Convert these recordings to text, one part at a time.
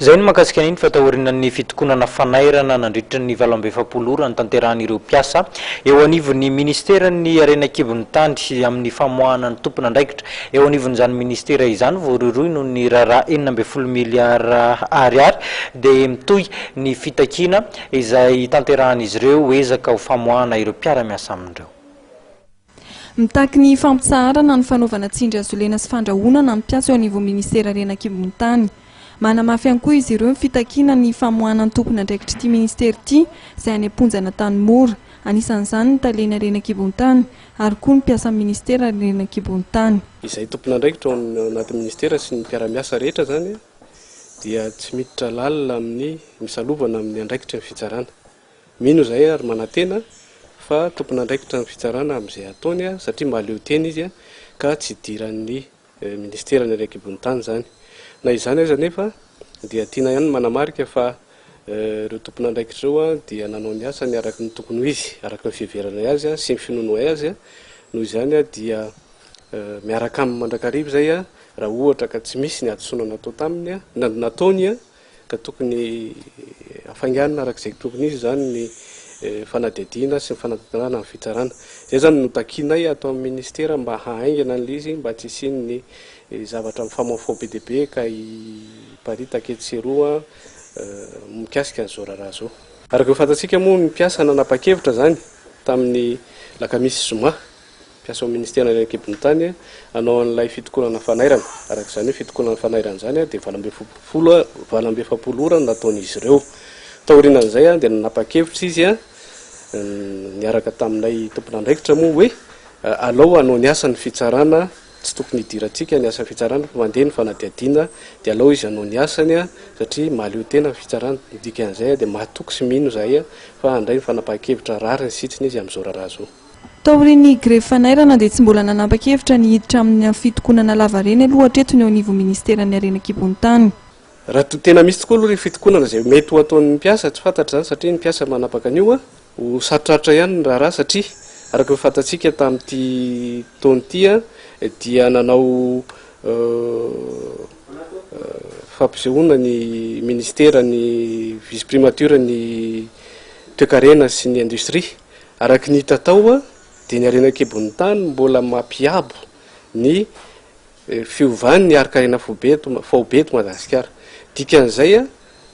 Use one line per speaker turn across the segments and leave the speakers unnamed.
Izay no mahakasika an'iny fa taorianan'ny fitokonana fanairana nandritra ny 48 ora notanterahan'ireo mpiasa eo anivon'ny ministeran'ny harena an-kibon'ny tany amin'ny famoahana ny tompon'andraikitra eo anivon'izany ministera izany voarohirohy noho ny raharaha 16 miliara ariary dia mitohy ny fitakiana izay tanterahan'izy ireo ezaka ho famoahana ireo mpiara-miasa amin'ireo.
Mitaky ny fampitsaharana ny fanaovana tsindry hazolena sy fandrahonana ny mpiasa eo anivon'ny minisitera harena an-kibon'ny tany. Manamafy ihany koa izy ireo ny fitakiana ny famoahana ny tompon'andraikitr'ity minisitera ity izay any am-ponja an'Antanimora. Anisan'izany ny talen'ny harena an-kibon'ny tany ary koa ny mpiasan'ny minisitera harena an-kibon'ny tany.
Izay tompon'andraikitra ao anatin'ny minisitera sy ny mpiara-miasa rehetra izany dia tsy miditra lalina amin'ny misalovana amin'ny andraikitry ny fitsarana. Mino izahay ary manantena fa tompon'andraikitra ny fitsarana amin'izay ataony satria mahaleo tena izy ka tsy idiran'ny minisiteran'ny any an-kibon'ny tany izany. Na izany aza anefa dia tiana ihany ny manamarika fa ireo tompon'andraikitra ireo dia nanao ny asany araka ny tokony ho izy, araka ny fiheveranay azy sy ny finoanoay azy. Noho izany dia miaraka aminy mandrakariva izay raha ohatra ka tsy misy ny hadisoana natao taminy, nataony. Ka tokony hafainganina araka izay tokony izy izany ny fanadihadiana sy ny fanatanterahana ny fitsarana. Izay izany no takianay ato amin'ny ministera mba hahaingana an'ilay izy mba tsy hisian'ny zavatra mifamoafoa be dia be ka hiparitaka etsy sy eroa mikasika an'izao raharaha izao. Araka ny fantatsika moa ny mpiasa nanapa-kevitra izany tamin'ny lakamisy zoma Mpiasa ao Ministeran'ny Harena an-kibon'ny tany hanao an'ilay fitokonana fanairana. Araka izany hoe fitokonana fanairana izany dia 48 48 ora no nataon'izy ireo. Taorianan'izay dia nanapa-kevitra izy niaraka taminay tompon'andraikitra moa hoe alao hanao ny asany ny fitsarana, tsy tokony hidirantsika ny asan'ny fitsarana fa mandeha ny fanadihadiana dia alao izy hanao ny asany satria mahaleo tena ny fitsarana. Ny dikan'izay dia mahatoky sy mino izahay fa handray ny fanapahan-kevitra rariny sy hitsiny izy amin'izao raharaha izao.
Taorian'ny grevy fanairana dia tsy mbola nanapa-kevitra ny hiditra amin'ny fitokonana lavareny aloha hatreto ny eo anivon'ny minisiteran'ny harena an-kibon'ny tany.
Raha tena misy tokoa aloha ilay fitokonana izay mety ho ataon'ny mpiasa, tsy fantatra izany satria ny mpiasa manapaka an'io, ho sarotrarotra ihany ny raharaha satria araka ny fantatsika tamin'ity taona ity dia nanao fampisehoana ny minisitera, ny vice primature ny toekarena sy ny industrie. Araka ny hita tao dia ny harena an-kibon'ny tany mbola mampiabo ny fiovan'ny harin-karena foibe eto faobe eto Madagasikara. Dikan'izay,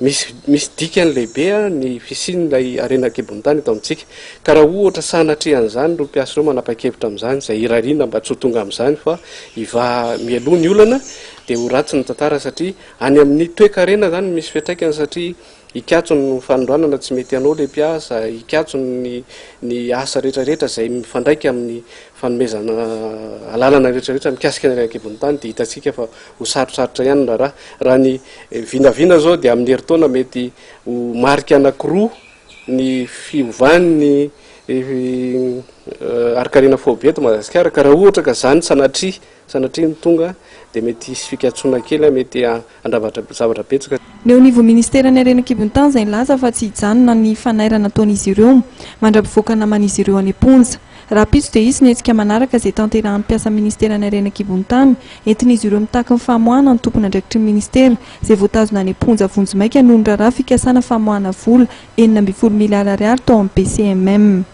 misy misy dikany lehibe ny fisian'ilay harena an-kibon'ny tany eto amintsika. Ka raha ohatra sanatria an'izany ireo mpiasa ireo manapa-kevitra amin'izany, izay irariana mba tsy ho tonga amin'izany fa hivaha mialoha ny olana, dia ho ratsy ny tantara satria any amin'ny toekarena izany no misy fiantraikany satria Hikatso ny fanondranana tsy mety anao le mpiasa, hikatso ny ny asa rehetra rehetra izay mifandraika amin'ny fanomezana alalana rehetra rehetra mikasika ny harena an-kibon'ny tany dia hitantsika fa ho sarotsarotra ihany ny raharaha. Raha ny vinavina izao dia amin'ny herintaona mety ho marika anankiroa ny fiovan'ny harin-karena faobe eto Madagasikara ka raha ohatra ka izany sanatria Sanatria ny tonga dia mety hisy fikatsoana kely mety handravatra zavatra betsaka.
Ny eo anivon'ny ministeran'ny harena an-kibon'ny tany izay nilaza fa tsy hijanona ny fanairana ataon'izy ireo mandra-pivoaka naman'izy ireo any am-ponja. Rahampitso dia hisy ny hetsika manaraka izay tanterahan'ny mpiasan'ny ministeran'ny harena an-kibon'ny tany entin'izy ireo mitaky ny famoahana ny tompon'andraikitry ny ministera izay voatazona any am-ponja vonjimaika noho ny raharaha fikasana famoahana vola 16 miliara ariary tao amin'ny BCMM.